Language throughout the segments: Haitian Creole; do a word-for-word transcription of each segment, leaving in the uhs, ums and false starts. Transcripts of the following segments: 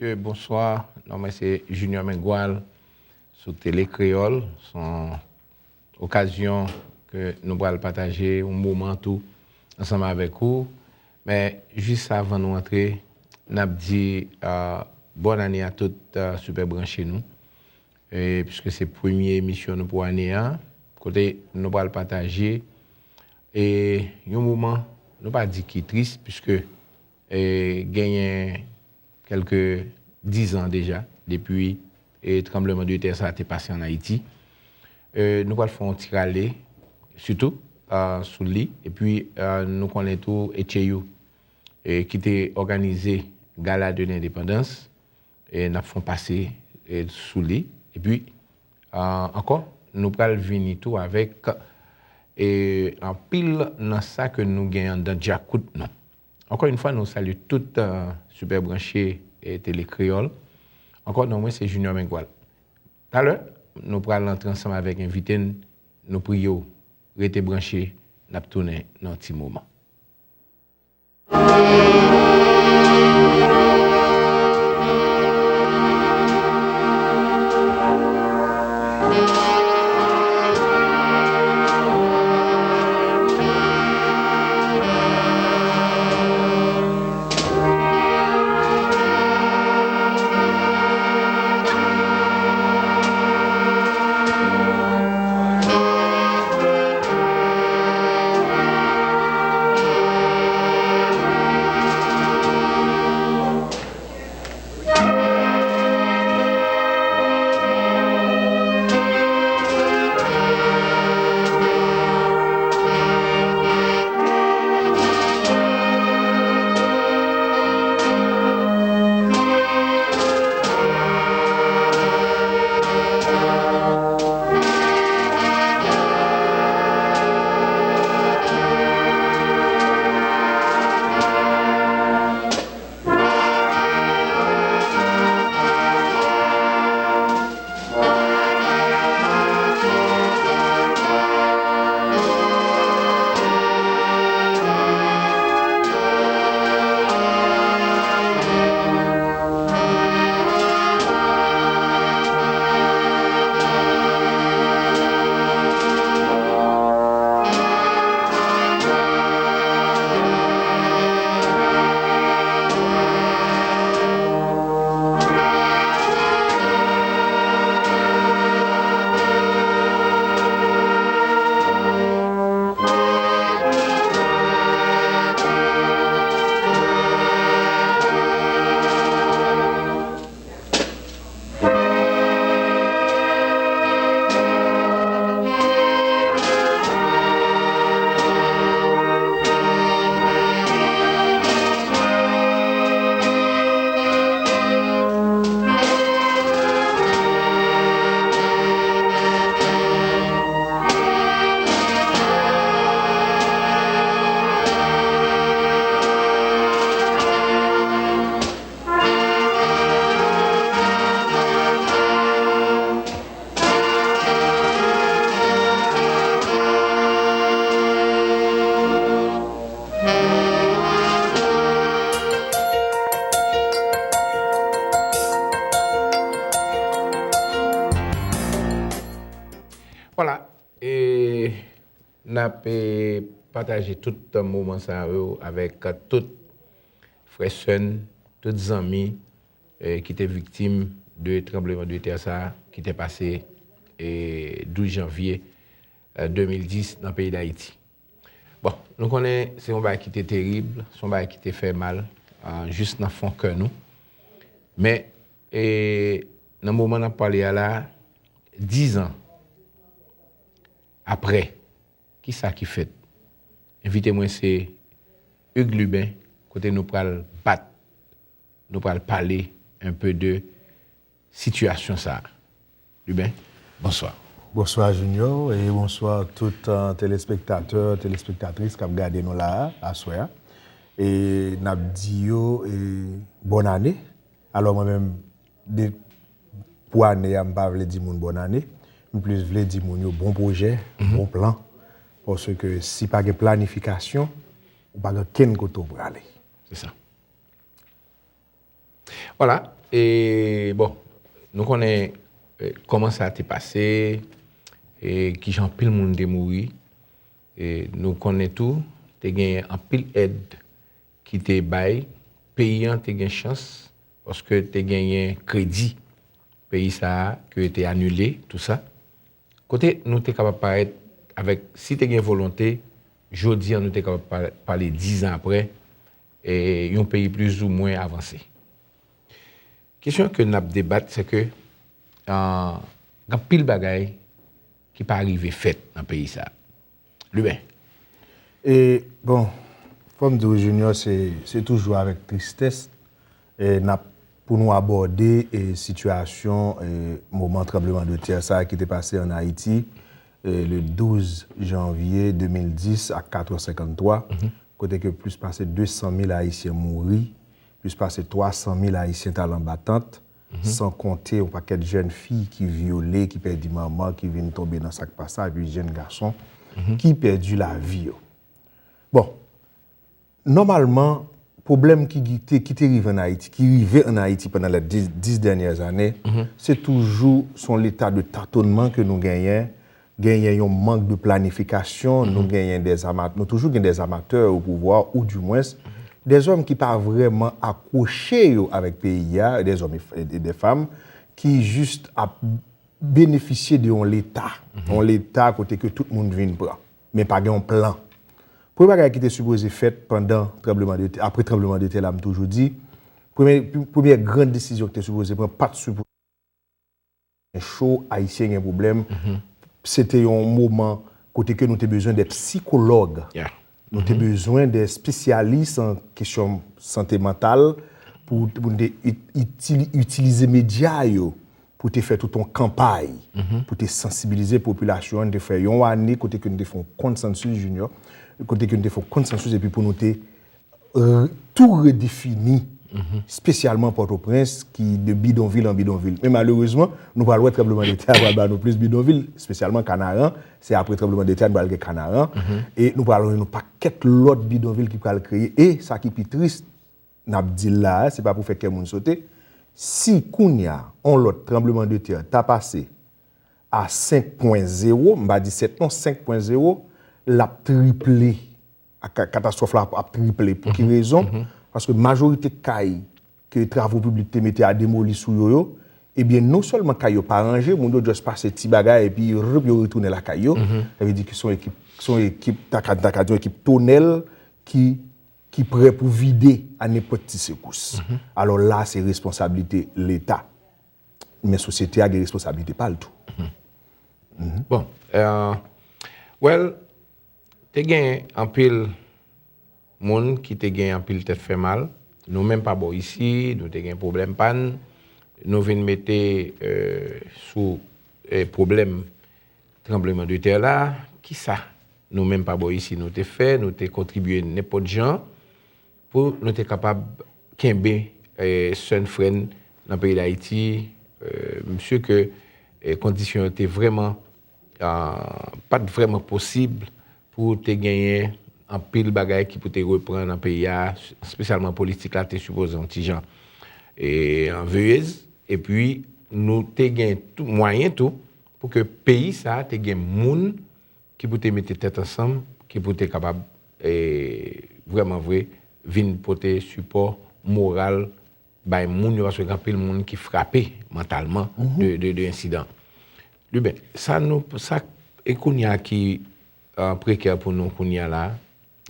Mesye, bonswa. Non, mwen se Junior Mengual sou Tele Kreyòl. Se yon okazyon ke nou pral pataje yon moman tou ansanm avèk ou. Men jis avan nou antre, n ap di, ah, bòn ane a tout, ah, sipè branche nou. E, piske se premye emisyon nou pou ane a, kote nou pral pataje, e, yon moman, nou pa di ki tris, piske, e, genyen kèlke dizan deja depi, e, tranbleman de tè sa a te pase ann Ayiti. E, nou pral fè yon ti rale, sitou, a, sou li. Epi, a, nou konnen tou H A U, e, ki te òganize Gala de Lendepandans, e, n ap fè yon pase, e, sou li. Epi, a, ankò, nou pral vini tou avèk, e, anpil nan sa ke nou gen anndan djakout nou. Ankò yon fwa, nou salye tout, a, sipè branche, e, Tele Kreyòl. Ankò, non mwen se Junior Mengual. Talè, nou pral antre ansanm avèk envite n, nou priye w, rete branche, n ap tounen nan yon ti moman. Vwala, e n ap, e, pataje tout moman sa yo avèk tout frè, sè n, tout zanmi, e, ki te viktim de tranbleman de tè sa a ki te pase, e, douz janvye, e, de mil dis nan peyi Dayiti. Bon, nou konnen se yon bagay ki te terib, se yon bagay ki te fè mal, a, jis nan fon kè nou. Men, e, nan moman n ap pale a la, diz an aprè, kisa ki fèt? Envite mwen se Hugues Lubin, kote nou pral bat, nou pral pale un peu de sitiyasyon sa a. Lubin, bonswa. Bonswa Junior, e bonswa tout, e, telespektatè, telespektatris k ap gade nou la a, aswè a. E n ap di yo, e, bòn ane. Alò mwen menm, de, pou ane a, m pa vle di moun bòn ane. M plis vle di moun yo bon pwojè, bon plan. Paske si pa gen planifikasyon, ou pa gen kenn kote w prale. Se sa. Vwala, E, bon, nou konnen, e, kòman sa te pase, e, kijan anpil moun te mouri. E, nou konnen tou, te genyen anpil èd ki te bay, peyi an te gen chans, paske te genyen kredi peyi sa a, ke te anile, tou sa. Kote nou te kapab parèt avèk, si te gen volonte, jodi an nou te kapab pa-, pale diz an apre, e, yon peyi plizoumwen avanse. Kesyon ke n ap debat, se ke, ah, gen anpil bagay ki pa rive fèt nan peyi sa a. Liben. E, bon, fò m di w, Junior, se, se toujou avèk tristès, e, n ap, pou nou abòde, e, sitiyasyon, e, moman tranbleman de tè sa a ki te pase ann Ayiti, e, le douz janvye de mil dis a kat è senkanntwa, kote ke plis pase de san mil Ayisyen mouri, plis pase twa san mil Ayisyen t al anba tant, san konte yon pakèt jèn fi ki vyole, ki pèdi manman, ki vin tonbe nan sa k pa sa, epi jèn gason ki pèdi lavi yo. Bon, nòmalman, pwoblèm ki, ki te, ki te rive ann Ayiti, ki rive ann Ayiti pandan les dis, dis dènyè ane, se toujou, se yon leta de tatonman ke nou genyen, genyen yon mank de planifikasyon, nou genyen des ama-, nou toujou gen des amateurs au pouvoir, ou du moins, des hommes ki pa vrèman akwoche yo avèk peyi a, des hommes et, et des femmes ki jis ap benefisye de yon leta, yon leta kote ke tout moun vin pran, men pa gen yon plan. Premye bagay ki te sipoze fèt pandan tranbleman de tè, apre tranbleman de tè la, m toujou di, premye, premyè gran desizyon ki te sipoze pran, pa t sipoze cho, Ayisyen gen pwoblèm. Se te yon moman kote ke nou te bezwen de sikològ. Nou te bezwen de espesyalis an kesyon sante mantal pou, pou nou te itilize medya yo pou te fè tout yon kanpay pou te sansibilize popilasyon an. Nou te fè yon ane kote ke nou te fè yon konsansis, Junior, kote ke nou te fè yon konsansis epi pou nou te tou redefini, espesyalman Pòtoprens, ki de bidonvil an bidonvil. Men malerezman, nou pral wè tranbleman de tè a pral ba nou plis bidonvil, espesyalman Kanaran. Se apre tranbleman de tè a nou pral gen Kanaran. E nou pral wè yon pakèt lòt bidonvil ki pral kreye. E sa ki pi tris, n ap di l la a, se pa pou fè kè moun sote. Si kounye a, yon lòt tranbleman de tè ta pase a senk pwen zewo, m pa di sèt non, senk pwen zewo, l ap triple. Katastwòf la ap triple. Pou ki rezon? Paske majorite kay ke travo piblik te mete a demoli sou yo yo, ebyen, non sèlman kay yo pa ranje, moun yo just pase ti bagay epi yo retounen lakay yo. Sa vle di ke se yon ekip, se yon ekip, ta ka, ta ka di yon ekip tonèl ki, ki prè pou vide a nenpòt ti sekous. Alò la, se responsablite Leta. Men sosyete a gen responsablite pa l tou. Bon, euh, well, te gen anpil moun ki te gen anpil tèt fè mal. Nou menm pa bò isi, nou te gen pwoblèm pa n. Nou vin mete, euh, sou, euh, pwoblèm tranbleman de tè la. Kisa nou menm pa bò isi nou te fè? Nou te kontribye nenpòt jan pou nou te kapab kenbe, eh, sè n, frè n nan peyi Dayiti. Eh, m si ke, eh, kondisyon yo te vrèman, ah, pa t vrèman posib pou te genyen anpil bagay ki pou te reprann nan peyi a, espesyalman politik la te sipoze yon ti jan, eh, an veyez. Epi nou te gen tou, mwayen tou pou ke peyi sa a te gen moun ki pou te mete tèt ansanm, ki pou te kapab, eh, vrèman vre, vin pote sipò moral bay moun yo, paske gen anpil moun ki frape mantalman de, de, de ensidan. Liben, sa nou, sa, e kounye a ki, eh, prekè pou nou kounye a la,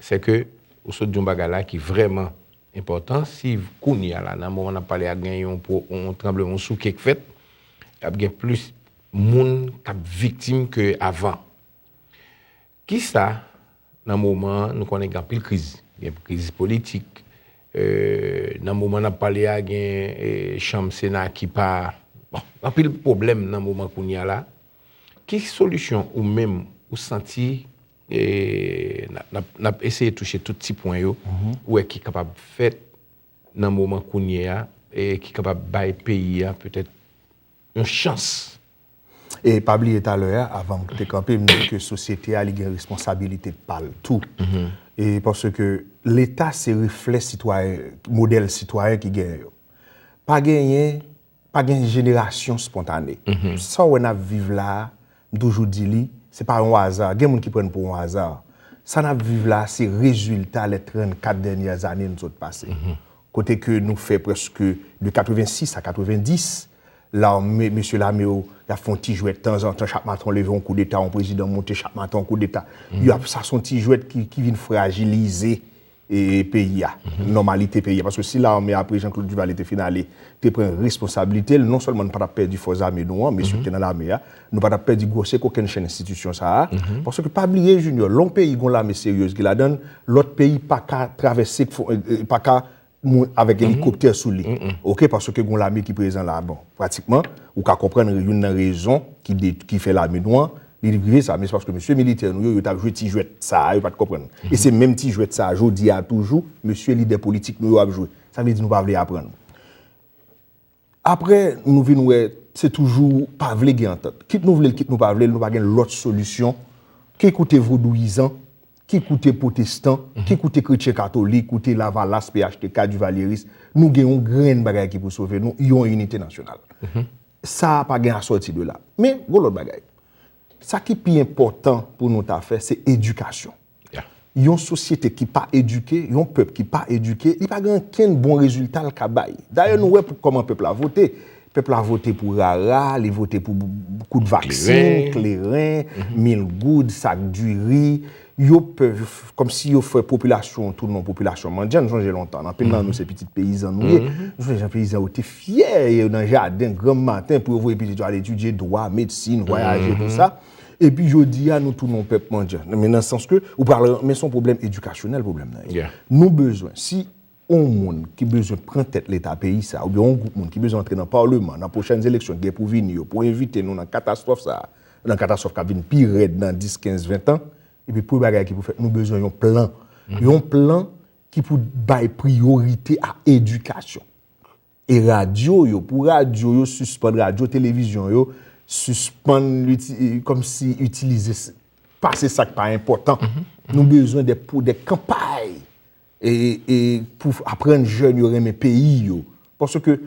se ke ou sot di yon bagay la ki vrèman enpòtan. Si kounye a la, nan moman n ap pale a, gen yon, yon tranbleman, yon souke k fèt, ap gen plis moun k ap viktim ke avan. Kisa, nan moman an, nou konnen gen anpil kriz. Gen kriz politik. Eh, nan moman n ap pale a, gen, eh, chanm Sena ki pa, bon, anpil pwoblèm nan moman kounye a la. Ki solisyon ou menm ou santi, eh, n ap, n ap, n ap eseye touche tout ti pwen yo, ou wè ki kapab fèt nan moman kounye a, e ki kapab bay peyi a petèt yon chans. E pa bliye talè a, avan m te kanpe, m di ke sosyete a, li gen responsabilite pa l tou. E paske Leta se reflè sitwayen, modèl sitwayen ki genyen yo. Pa genyen, pa gen jenerasyon spontane. Sa w wè n ap viv la a, m toujou di li, se pa yon aza. Gen moun ki pran n pou yon aza. Sa n ap viv la a, se rezilta lè trannkat dènyè ane n sot pase. Kote ke nou fè prèske de katrevensis a katrevendis, lame, mesye lame yo, y ap fè yon ti jwèt tanzantan, chak maten w leve yon koudeta, yon prezidan monte, chak maten yon koudeta. Y ap, sa se yon ti jwèt ki, ki vin frajilize e, peyi a, nòmalite peyi a. Paske si lame apre Jean-Claude Duvalier te fin ale, te pran responsablite l, non sèlman nou pa t ap pèdi fòs zame nou an, mesye ki te nan lame a, nou pa t ap pèdi gwosè kokennchenn enstitisyon sa a. Paske pa bliye, Junior, lè yon peyi gon lame seryez ki ladan l, lòt peyi pa ka travèse, fo- eh, eh, pa ka moun avèk elikoptè sou li. Oke, paske gon lame ki prezan la. Bon, pratikman, ou ka konprann youn nan rezon ki, de- ki fè lame nou an, li rive sa, men se paske mesye militè nou yo, yo t ap jwe ti jwèt sa a, yo pa t konprann. E se menm ti jwèt sa a, jodi a toujou, mesye lidè politik nou yo ap jwe. Sa vle di nou pa vle aprann. Apre, nou vin wè, se toujou pa vle gen antant. Kit nou vle l, kit nou pa vle l, nou pa gen lòt solisyon. Ki kote vodouyizan, ki kote pwotestan, ki kote kretyen katolik, kote Lavalas, P H T K, Duvalyeris, nou gen yon grenn bagay ki pou sove nou, yon inite nasyonal. Sa a pa gen asòti de la. Men, gon lòt bagay. Sa ki pi enpòtan pou nou ta fè, se edikasyon. Yon sosyete ki pa edike, yon pèp ki pa edike, li pa gen okenn bon rezilta l ka bay. Dayè, nou wè pou, kòman pèp la vote. Pèp la vote pou rara, li vote pou kout vaksin, kleren, mil goud, sak diri. Yo pè, kòmsi yo fè popilasyon an tounen yon popilasyon mandyan. Nou sonje lontan, anpil nan nou se pitit peyizan nou ye. Nou sonje jan peyizan yo te fyè nan jaden granm maten pou yo voye pitit yo al etidye dwa, medsin, vwayaje, tou sa. Epi jodi a, nou tounen yon pèp mandyan. Men nan sans ke, ou pral, men se yon pwoblèm edikasyonèl, pwoblèm nan ye. Nou bezwen, si yon moun ki bezwen pran tèt Leta peyi sa, oubyen yon gwoup moun ki bezwen antre nan palman, nan pwochèn eleksyon ki gen pou vini yo, pou envite nou nan katastwòf sa a, nan katastwòf k ap vin pi rèd nan dis, kenz, ven tan, epi premye bagay ki pou fèt, nou bezwen yon plan. Yon plan ki pou bay priyorite a edikasyon. E radyo yo, pou radyo yo sispann, radyo, televizyon yo, sispann uti- kòmsi itilize, pase sa k pa enpòtan. Nou bezwen de, pou de kanpay e, e pou aprann jèn yo renmen peyi yo. Paske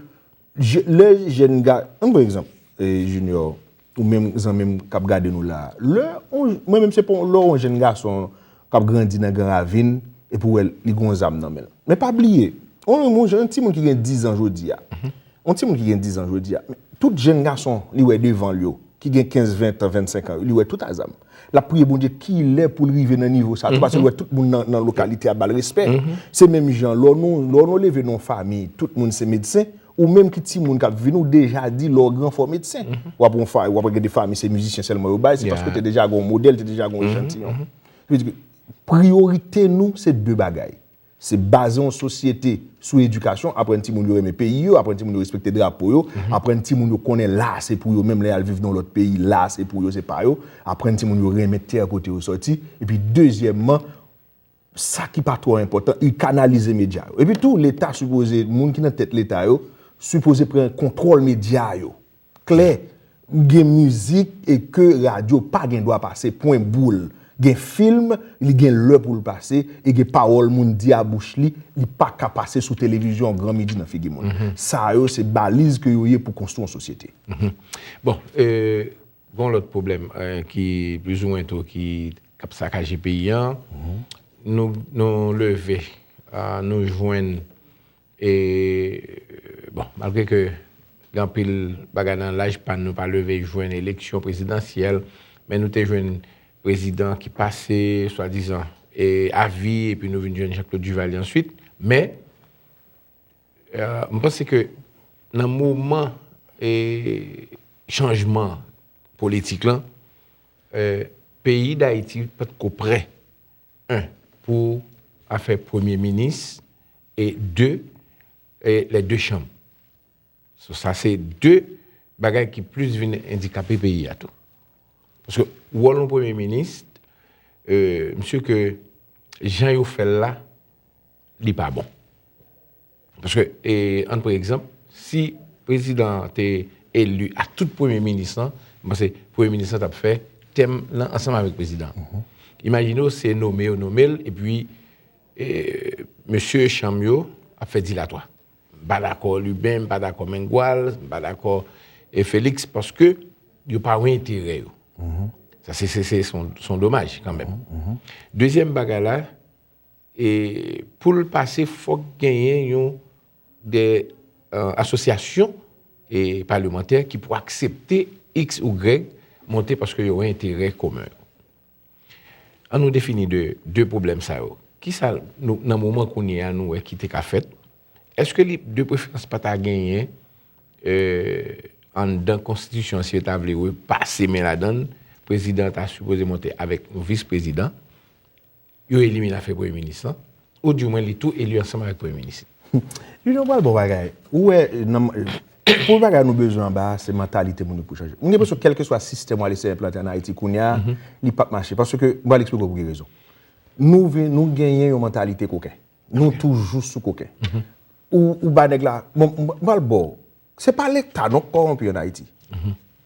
je- lè jèn ga- ann pran egzanp, e, Junior, ou menm zanmi m k ap gade nou la a. Lè, mwen menm se pou lè yon jèn gason k ap grandi nan Gran Ravin, epi w wè li gon zam nan men l. Men pa bliye, yon, yon, yon timoun ki gen diz an jodi a, yon timoun ki gen diz an jodi a, tout jèn gason li wè devan l yo, ki gen kenz, ven tan, vennsenk an, li wè tout a zam. L ap priye Bondye kilè pou l rive nan nivo sa a tou, paske l wè tout moun nan, nan lokalite a ba l respè. Se menm jan, lè nou, lè nou leve nan yon fanmi, tout moun se medsen, ou menm ki timoun k ap vini, ou deja di lè w gran fò w medsen. W ap yon fa- w ap gen de fanmi se mizisyen sèlman yo bay, se paske te deja gen yon modèl, te deja gen yon echantiyon. Sa vle di ke priyorite nou, se de bagay. Se baze yon sosyete sou edikasyon, aprann timoun yo renmen peyi yo, aprann timoun yo respekte drapo yo, aprann timoun yo konnen la a se pou yo menm, lè y al viv nan yon lòt peyi, la a se pou yo, se pa yo, aprann timoun yo renmen tè kote yo sòti, epi dezyèmman, sa ki pa twò enpòtan, li kanalize medya yo. Epi tou, Leta sipoze, moun ki nan tèt Leta yo, sipoze pran kontwòl medya yo. Klè, gen mizik e ke radyo pa gen dwa pase, pwen boul. Gen fim, li gen lè pou l pase, e gen pawòl moun di a bouch li, li pa ka pase sou televizyon gran midi nan figi moun. Sa yo se baliz ke yo ye pou konstwi yon sosyete. Bon, e, gon lòt pwoblèm, e, ki plizoumwen tou ki k ap sakaje peyi a. Nou, nou leve, a, nou jwenn, e, bon, malgre ke gen anpil bagay nan laj pa n, nou pa leve jwenn eleksyon prezidansyèl, men nou te jwenn prezidan ki pase, swadizan, e, avi, epi nou vin jwenn Jean-Claude Duvalier answit. Men, e, m panse ke nan moman, e, chanjman politik lan, e, peyi Dayiti pa t ko prè, en, pou afè premye minis, e de, e lè de chanm. So, sa se de bagay ki plis vin andikape peyi a tou. Paske wòl yon premye minis, e, m si ke jan yo fè l la, li pa bon. Paske, e, ann pran egzanp, si prezidan an te eli a tout premye minis lan, m panse premye minis lan t ap fè tèm lan ansanm avèk prezidan an. Imajine w, se nome yo nome l, epi, e, mesye chanm yo ap fè dilatwa. M pa dakò Lubin, m pa dakò Mengual, m pa dakò e Félix, paske yo pa wè enterè yo. Sa se, se, se, se yon, se yon domaj kanmenm. Dezyèm bagay la, e pou l pase, fòk genyen yon de, euh, asosyasyon e palemantè ki pou aksepte X ou Y monte paske yo wè enterè komen yo. An nou defini de, de pwoblèm sa yo. Kisa nou, nan moman kounye a, nou wè ki te ka fèt? Èske li, de preferans, pa ta genyen, euh, anndan konstitisyon an, si yo ta vle repase men ladan l, prezidan an ta sipoze monte avèk yon vis prezidan, yo elimine afè premye minis lan, ou di mwen li tou eli ansanm avèk premye minis li. Junior pral bon bagay. Ou wè, nan, pou bagay nou bezwen anba a, se mantalite moun yo pou chanje. M gen enpresyon, kèlkeswa sistèm w al eseye enplante ann Ayiti kounye a, li p ap mache. Paske, m pral eksplike w pou ki rezon. Nou vin, nou genyen yon mantalite koken. Nou toujou sou koken. Ou, ou ba nèg la, bon, m, m pral ba w. Se pa Leta non k kòwonpi ann Ayiti.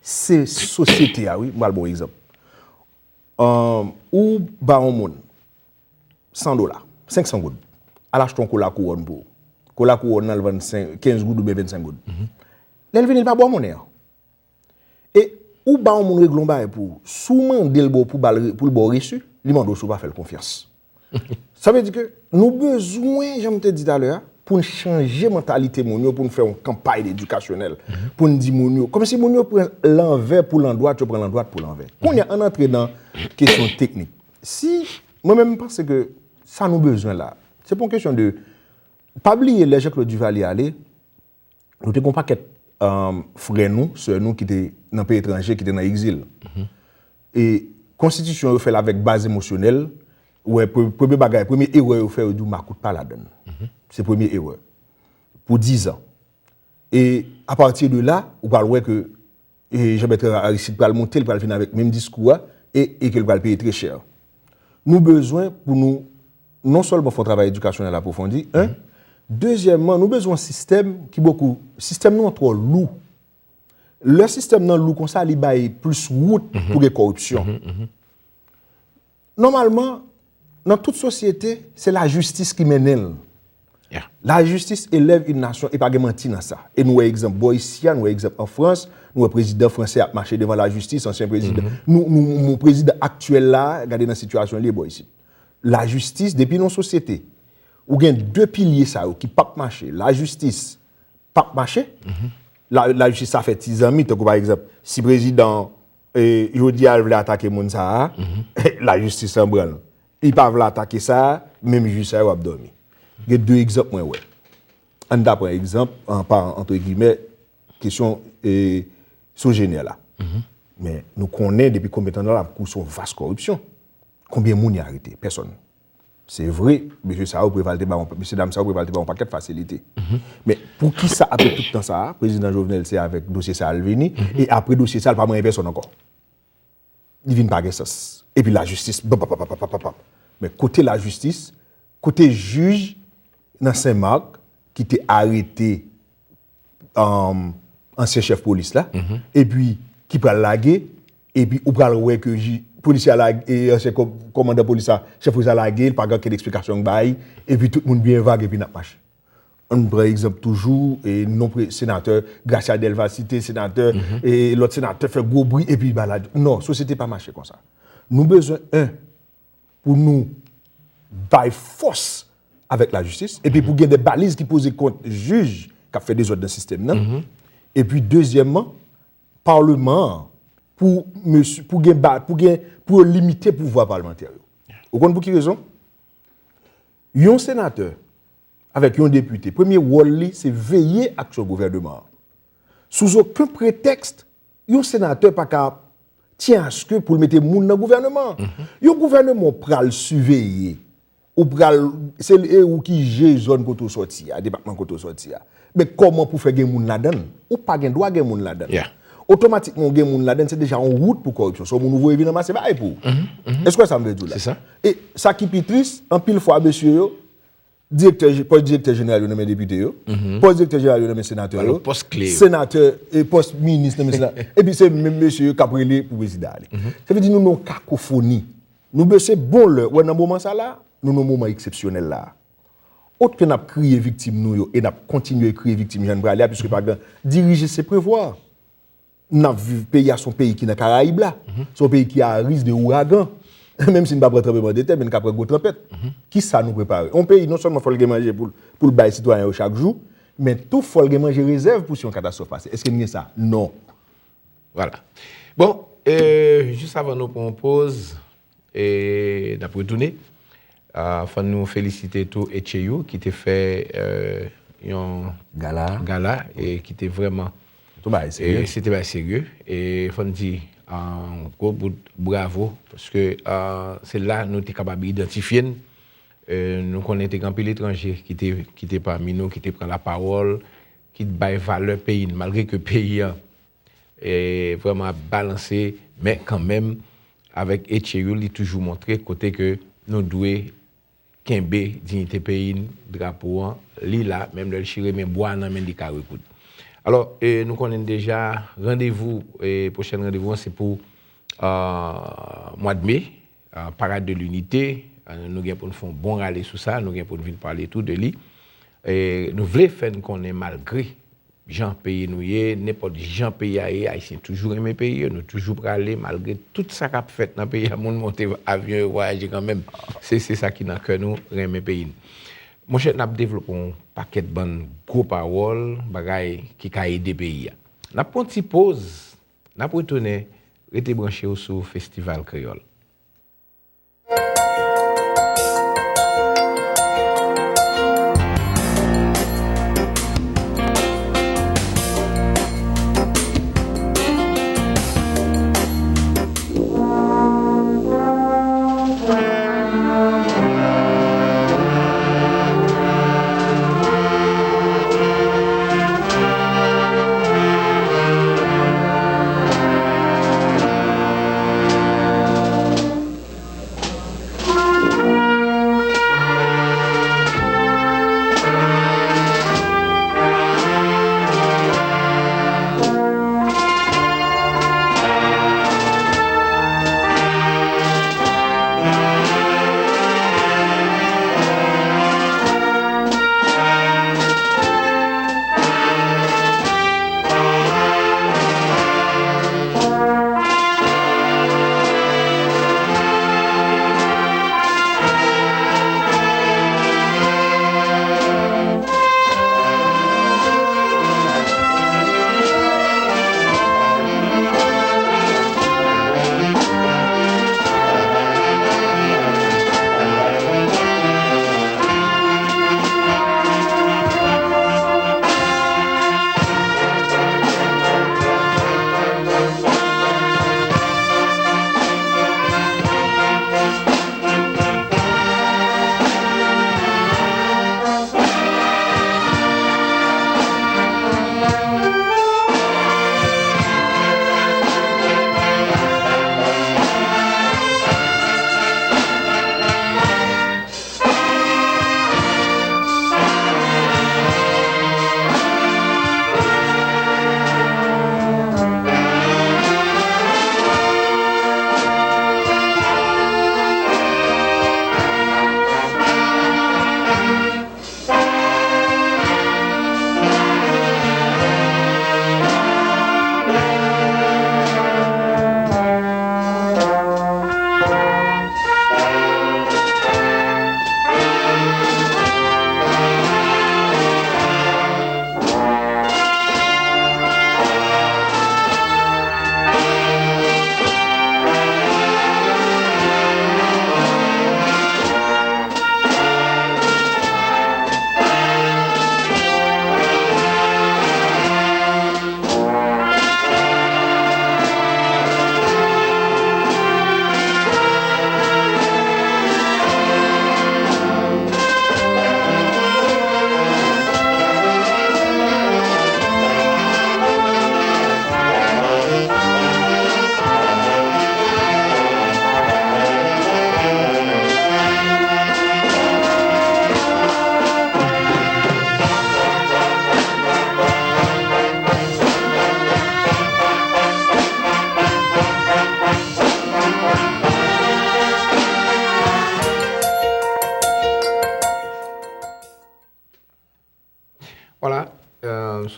Se sosyete a, wi. M pral ba w egzanp. Ahn, ou ba yon moun san dola, senk san goud, al achte yon kola kouwòn pou ou. Kola kouwòn nan, al vann sen, kenz goud oubyen vennsenk goud. Lè l vini, li pa ba w monnen an. E ou ba yon moun regle yon bagay pou ou. Si w mande l ba w pou ba l re-, pou l ba w resi, li mande w si w pa fè l konfyans. Sa vle di ke nou bezwen, jan m te di talè a, pou n chanje mantalite moun yo, pou n fè yon kanpay edikasyonèl, pou n di moun yo, kòmsi moun yo pran landwat pou landwat, yo pran landwat pou landwat. Kounye a, ann antre nan kesyon teknik. Si, mwen menm, m panse ke sa nou bezwen la, se pa yon kesyon de, pa bliye lè Jean Claude Duvalier ale, nou te gen yon pakèt, um, frè nou, sè nou ki te nan peyi etranje, ki te nan egzil. E konstitisyon yo fè l avèk baz emosyonèl. Ou wè, pre-, premye bagay, premye erè yo fè, yo di w makout pa ladan l. Se premye erè. Pou dizan. E apati de la, ou pral wè ke e Jean Bertrand Aristide pral monte, li pral vin avèk menm diskou a, e, e ke l pral peye trè chè. Nou bezwen pou nou non sèlman fè yon travay edikasyonèl apwofondi, en, dezyèmman, nou bezwen yon sistèm ki bokou, sistèm nou an twò lou. Lè sistèm nan lou konsa, li bay plis wout pou gen kòripsyon. Nòmalman, nan tout sosyete, se lajistis ki mennen l. Lajistis élève une nation, e pa gen manti nan sa. E nou wè egzanp bò isi a, nou wè egzanp an Frans, nou wè prezidan fransè ap mache devan lajistis, ansyen prezidan. Nou, nou, nou, prezidan aktyèl la, gade nan sitiyasyon li ye bò isi. Lajistis, depi nan yon sosyete, ou gen de pilye sa yo ki p ap mache, lajistis p ap mache, la, lajistis sa fè ti zanmi, tankou pa egzanp, si prezidan, e, jodi a, l vle atake moun sa a, lajistis an branl. Li pa vle atake sa a, menm jij sa yo ap dòmi. Gen de egzanp mwen wè. Ann ta pran egzanp, an pa, antre gimè, kesyon, e, Sogener la. Men nou konnen depi konbyen tan nan la, kou se yon vas kòripsyon. Konbyen moun y arete? Pèsonn. Se vre, mesye sa yo, Preval te ba yon, mesye dam sa yo, Preval te ba yon pakèt fasilite. Men poukisa apre tout tan sa a, prezidan Jovenel se avèk dosye sa a l vini, e apre dosye sa a, l pa manyen pèsonn ankò? Li vin pa gen sans. Epi lajistis, bap, bap, bap. Men kote lajistis, kote jij nan Sen Mak ki te arete, um, ansyen chèf polis la, epi ki pral lage, epi ou pral wè ke ji-, polisye a lage, e ansyen kò-, kòmandan polis la, chèf polis la lage, li pa gen okenn eksplikasyon bay, epi tout moun byen vag, epi n ap mache. Ann pran egzanp toujou, e non pre-, senatè Gracia Delva site, senatè, e lòt senatè fè gwo bri, epi ba la, non, sosyete pa mache konsa. Nou bezwen, en, pou nou bay fòs avèk lajistis, epi pou gen de baliz ki poze kont jij k ap fè dezòd nan sistèm nan. Epi dezyèmman, palman an, pou mesye, pou gen ba-, pou gen, pou yo limite pouvwa palmantè yo. Ou konn pou ki rezon? Yon senatè avèk yon depite, premye wòl li, se veye aksyon gouvènman an. Sou okenn pretèks, yon senatè pa ka tyen aske pou l mete moun nan gouvènman an. Yon gouvènman w pral siveye, ou pral, se e ou ki jere zòn kote w sòti a, depatman kote w sòti a. Men kòman pou fè gen moun ladan l? Ou pa gen dwa gen moun ladan l. Otomatikman, ou gen moun ladan l, se deja yon wout pou kòripsyon. Se yon moun ou voye vin ranmase bagay pou ou. Èske w wè sa m vle di w la? E sa ki pi tris, anpil fwa, mesye yo, direktè, pòs direktè jeneral yo nan men depite yo, pòs direktè jeneral yo nan men senatè yo, senatè, e pòs minis nan men senatè, epi se menm mesye yo k ap rele pou prezidan ale. Sa vle di nou nan yon kakofoni. Nou be-, se bon lè, wè nan moman sa la, nou nan yon moman eksepsyonèl la. Otan ke n ap kriye viktim nou yo e n ap kontinye kriye viktim jan n prale a, piske pa gen dirije se prevwa. N ap viv, peyi a se yon peyi ki nan Karayib la. Se yon peyi ki a risk de ouragan. Menm si n pa pran tranblemanntè, men n ka pran gwo tranpèt. Kisa nou prepare? Yon peyi non sèlman fò l gen manje pou l, pou l bay sitwayen yo chak jou, men tou fò l gen manje rezèv pou si yon katastwòf pase. Èske n gen sa? Non. Vwala. Bon, e, jis avan nou pran yon poz, e n ap retounen. A, fò nou felisite tou Etche You ki te fè, e, yon Gala. Gala, e ki te vrèman, Tout bagay e, serye. Se te bagay serye. E fò n di, a, gwo bout bravo, paske, a, se la nou te kapab idantifye n. E, nou konnen te gen anpil etranje ki te, ki te pami nou, ki te pran lapawòl, ki t bay valè peyi n, malgre ke peyi an, e, vrèman ap balanse, men kanmenm, avèk Etche You, li toujou montre kote ke nou dwe kenbe diyite peyi n, drapo an, li la, menm lè l chire, men bwa nan men li ka rekoud. Alò, e, nou konnen deja, randevou, e, pwochèn randevou an, se pou, a, mwa de me, a, Parade de l'Unité, a, nou gen pou n fè yon bon rale sou sa, nou gen pou n vin pale tou de li. E, nou vle fè n konnen malgre jan peyi nou ye, nenpòt jan peyi a ye, Ayisyen toujou renmen peyi yo, nou toujou prale, malgre tout sa k ap fèt nan peyi a, moun monte avyon yo vwayaje kanmenm. Se, se sa ki nan kè nou, renmen peyi n. Monchè, n ap devlope yon pakèt bann gwo pawòl, bagay ki ka ede peyi a. N ap pran yon ti poz, n ap retounen, rete branche w sou Festival Kreyòl.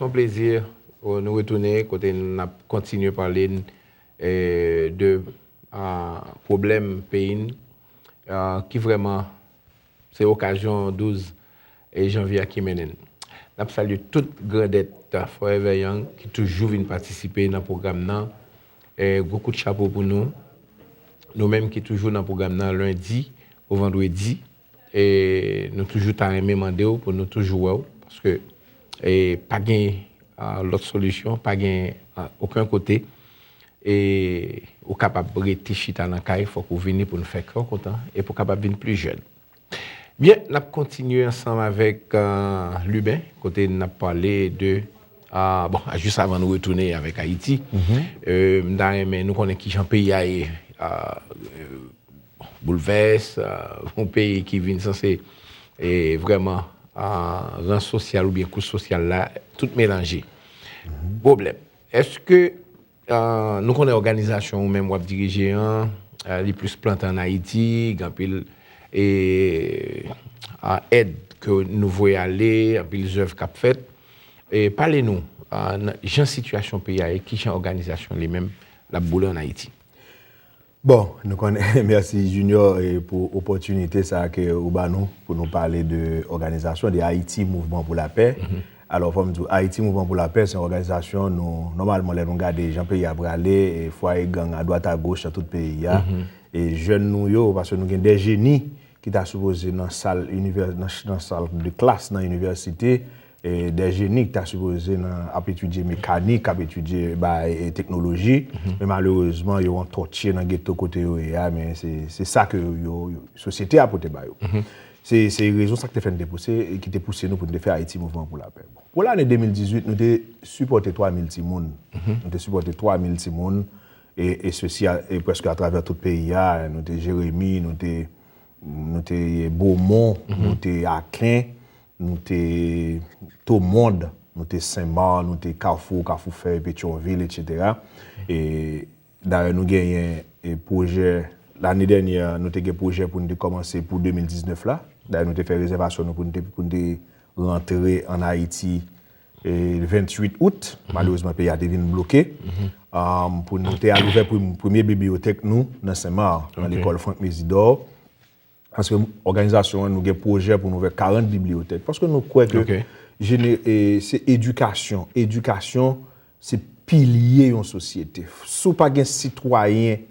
Se yon plezi, euh, nou retounen kote n ap kontinye pale, euh, de, euh, pwoblèm peyi n, euh, ki vrèman se okazyon douz janvye a ki mennen n. N ap salye tout grandèt Forever Young ki toujou vin patisipe nan pwogram nan. E gwo kout chapo pou nou. Nou menm ki toujou nan pwogram nan lendi o vandredi. E nou toujou ta renmen mande w pou nou toujou wè w, paske, e, pa gen, a, lòt solisyon, pa gen, a, okenn kote, e, ou kapab rete chita nan kay, fòk ou vini pou nou fè kè w kontan, e pou w kapab vin pli jèn. Byen, n ap kontinye ansanm avèk, a, Luben, kote n ap pale de, a, bon, a, jis avan nou retounen avèk Ayiti, e, m ta renmen nou konnen kijan peyi a ye, a, e, boulvès, a, yon peyi ki vin sanse, e, vrèman, a, ran sosyal oubyen kouch sosyal la, tout melanje. Pwoblèm. Èske, a, nou konnen òganizasyon ou menm w ap dirije an, a, li plis plante ann Ayiti, gen anpil, e, a, èd ke nou voye ale, anpil zèv k ap fèt. E, pale nou, a, nan jan sitiyasyon peyi a ye, kijan òganizasyon li menm l ap boule ann Ayiti? Bon, nou konnen, mèsi Junior, e, pou opòtinite sa ke ou ba nou pou nou pale de òganizasyon de Ayiti Mouvman pou Lapè. Alò, fò m di w, Ayiti Mouvman pou Lapè, se yon òganizasyon nou, nòmalman, lè nou gade jan peyi a prale, e fwaye gang adwat agoch nan tout peyi a, e jèn nou yo, paske nou gen de jeni ki ta sipoze nan sal inivè-, nan, nan sal de klas nan inivèsite, e de jeni ki ta sipoze nan, ap etidye mekanik, ap etidye bay, e, teknoloji, men malerezman, yo antòtye nan geto kote yo ye a, men se, se sa ke yo, yo, sosyete a pote ba yo. Se, se rezon sa ki te fè n te pouse, e ki te pouse nou pou n te fè Ayiti Mouvman pou Lapè. Bon, pou lane de mil dizuit, nou te sipòte twa mil timoun. Nou te sipòte twa mil timoun, e, e sesi a, e prèske atravè tout peyi a, nou te Jeremi, nou te, nou te Bomon, nou te Aken, nou te Tomond, nou te Senmak, nou te Kafou, Kafou Fèy, Petyonvil, etsetera. E dayè, nou genyen, e, pwojè, lane dènyè, nou te gen pwojè pou n te kòmanse pou de mil diznèf la. Dayè, nou te fè rezèvasyon nou pou n te, pou n te rantre ann Ayiti, e, venntuit out. Malerezman, peyi a te vin bloke. Um, pou nou te al ouvè prem-, premye bibliyotèk nou nan Senmak, nan lekòl Frank Mésidor. Paske òganizasyon an, nou gen pwoje pou nou fè karant bibliyotèk. Paske nou kwè ke jene-, e, se edikasyon. Edikasyon, se pilye yon sosyete. Si w pa gen sitwayen,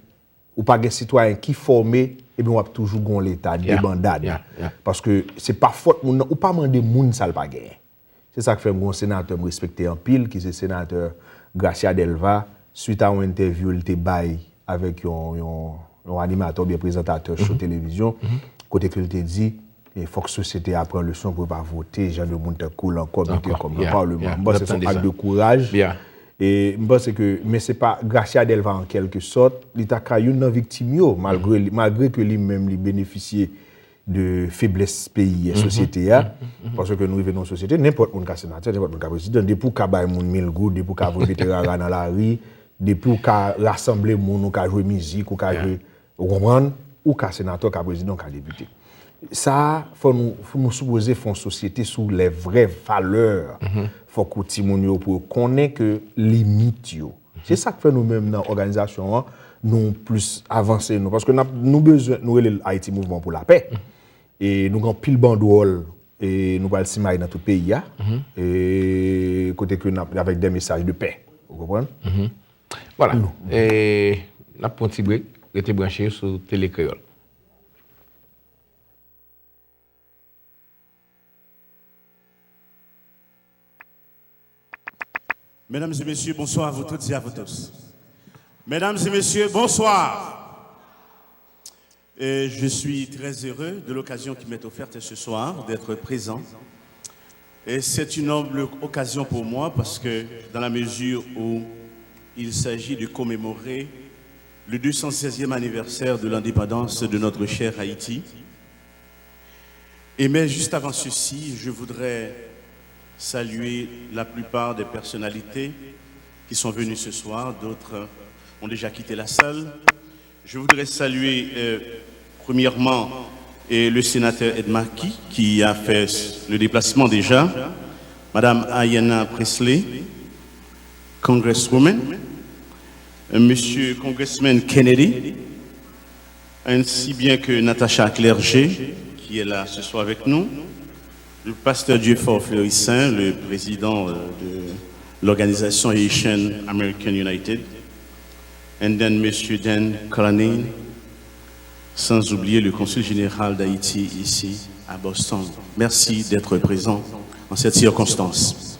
ou pa gen sitwayen ki fòme, ebyen w ap toujou gen yon leta debandad. Paske se pa fòt moun nan, ou pa mande moun sa l pa genyen. Se sa k fè m gen yon senatè m respekte anpil, ki se senatè Gracia Delva, swit a yon entèvyou l te bay avèk yon, yon, yon animatè oubyen prezantatè cho televizyon, kote ke l te di, e, fòk sosyete a pran leson pou yo pa vote jan de moun tankou l ankò mete kòm nan palman. M panse se yon ak de kouraj. E m panse ke, men se pa Gracia Delva an kèlke sòt, li ta ka youn nan viktim yo, malgre li, malgre ke li menm li benefisye de feblès peyi a, sosyete a. Paske nou rive nan yon sosyete, nenpòt moun ka senatè, nenpòt moun ka prezidan, depi w ka bay moun mil goud, depi w ka voye mete rara nan lari, depi w ka rasanble moun, ou ka jwe mizik, ou ka jwe, ou konprann, ou ka senatè, ou ka prezidan, ou ka depite. Sa, fò nou, fò nou sipoze fè yon sosyete sou lè vrè valè. Fòk ou timoun yo pou yo konnen ke limit yo. Se sa k fè nou menm nan òganizasyon an, nou plis avanse nou. Paske n ap, nou bezwen, nou rele l Ayiti Mouvman pou Lapè. E nou gen anpil bandwòl, e nou pral simaye nan tout peyi a. E kote ke n ap, avèk de mesaj de pè. Ou konprann? Vwala. E n ap pran ti brek, rete branche sou Tele Kreyòl. Mesdames et messieurs, bonsoir à vous toutes et à vous tous. Mesdames et messieurs, bonsoir. Et je suis très heureux de l'occasion qui m'est offerte ce soir d'être présent. Et c'est une noble occasion pour moi parce que dans la mesure où il s'agit de commémorer le deux cent seizième anniversaire de l'indépendance de notre cher Haïti, et mais juste avant ceci, je voudrais saluer la plupart des personnalités qui sont venues ce soir. D'autres ont déjà quitté la salle. Je voudrais saluer, euh, premièrement, euh, le sénateur Ed Marquis, qui a fait le déplacement déjà. Madame Ayanna Pressley, Congresswoman, Monsieur Congressman Kennedy, ainsi bien que Natacha Clergé, qui est là ce soir avec nous, le pasteur Dieuphort Fleurissaint, le président euh, de l'organisation Haitian American United, and then Monsieur Dan Colonel, sans oublier le consul général d'Haïti ici à Boston. Merci d'être présent en cette circonstance.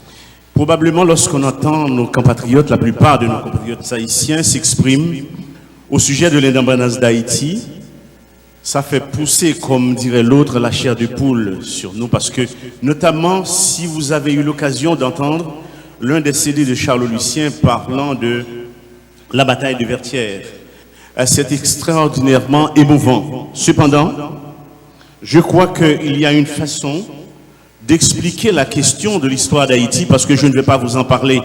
Probablement, lorsqu'on entend nos compatriotes, la plupart de nos compatriotes haïtiens s'expriment au sujet de l'indépendance d'Haïti, ça fait pousser, comme dirait l'autre, la chair de poule sur nous, parce que, notamment, si vous avez eu l'occasion d'entendre l'un des C D de Charles Lucien parlant de la bataille de Vertières, euh, c'est extraordinairement émouvant. Cependant, je crois qu'il y a une façon d'expliquer la question de l'histoire d'Haïti, parce que je ne vais pas vous en parler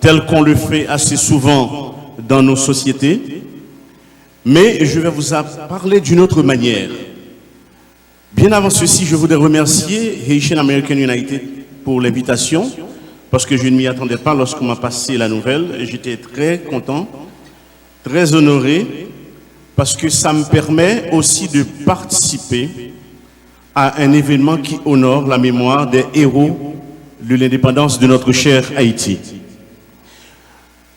tel qu'on le fait assez souvent dans nos sociétés, mais je vais vous en parler d'une autre manière. Bien avant ceci, je voudrais remercier Haitian American United pour l'invitation, parce que je ne m'y attendais pas lorsqu'on m'a passé la nouvelle. J'étais très content, très honoré, parce que ça me permet aussi de participer à un événement qui honore la mémoire des héros de l'indépendance de notre cher Haïti.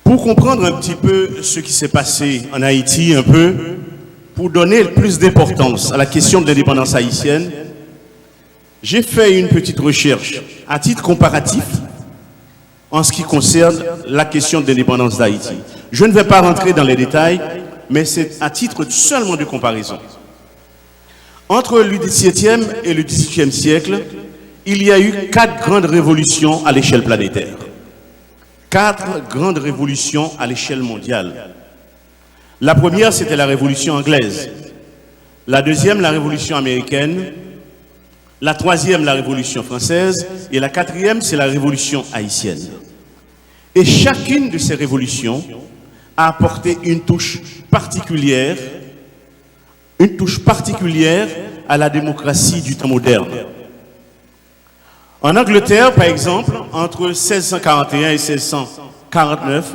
Pour comprendre un petit peu ce qui s'est passé en Haïti, un peu, pour donner plus d'importance à la question de l'indépendance haïtienne, j'ai fait une petite recherche à titre comparatif en ce qui concerne la question de l'indépendance d'Haïti. Je ne vais pas rentrer dans les détails, mais c'est à titre seulement de comparaison. Entre le dix-septième et le dix-huitième siècle, il y a eu quatre grandes révolutions à l'échelle planétaire. Quatre grandes révolutions à l'échelle mondiale. La première, c'était la révolution anglaise. La deuxième, la révolution américaine. La troisième, la révolution française. Et la quatrième, c'est la révolution haïtienne. Et chacune de ces révolutions a apporté une touche particulière, une touche particulière à la démocratie du temps moderne. En Angleterre, par exemple, entre seize cent quarante et un et seize cent quarante-neuf,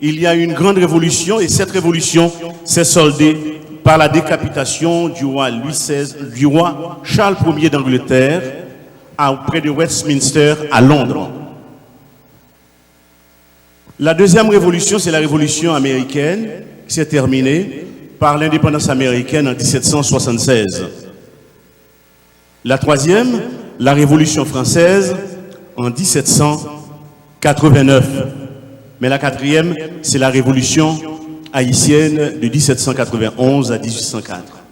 il y a eu une grande révolution et cette révolution s'est soldée par la décapitation du roi Louis seize, du roi Charles premier d'Angleterre, à, près de Westminster, à Londres. La deuxième révolution, c'est la révolution américaine qui s'est terminée par l'indépendance américaine en dix-sept cent soixante-seize. La troisième, la Révolution française en dix-sept cent quatre-vingt-neuf. Mais la quatrième, c'est la Révolution haïtienne de dix-sept cent quatre-vingt-onze à dix-huit cent quatre.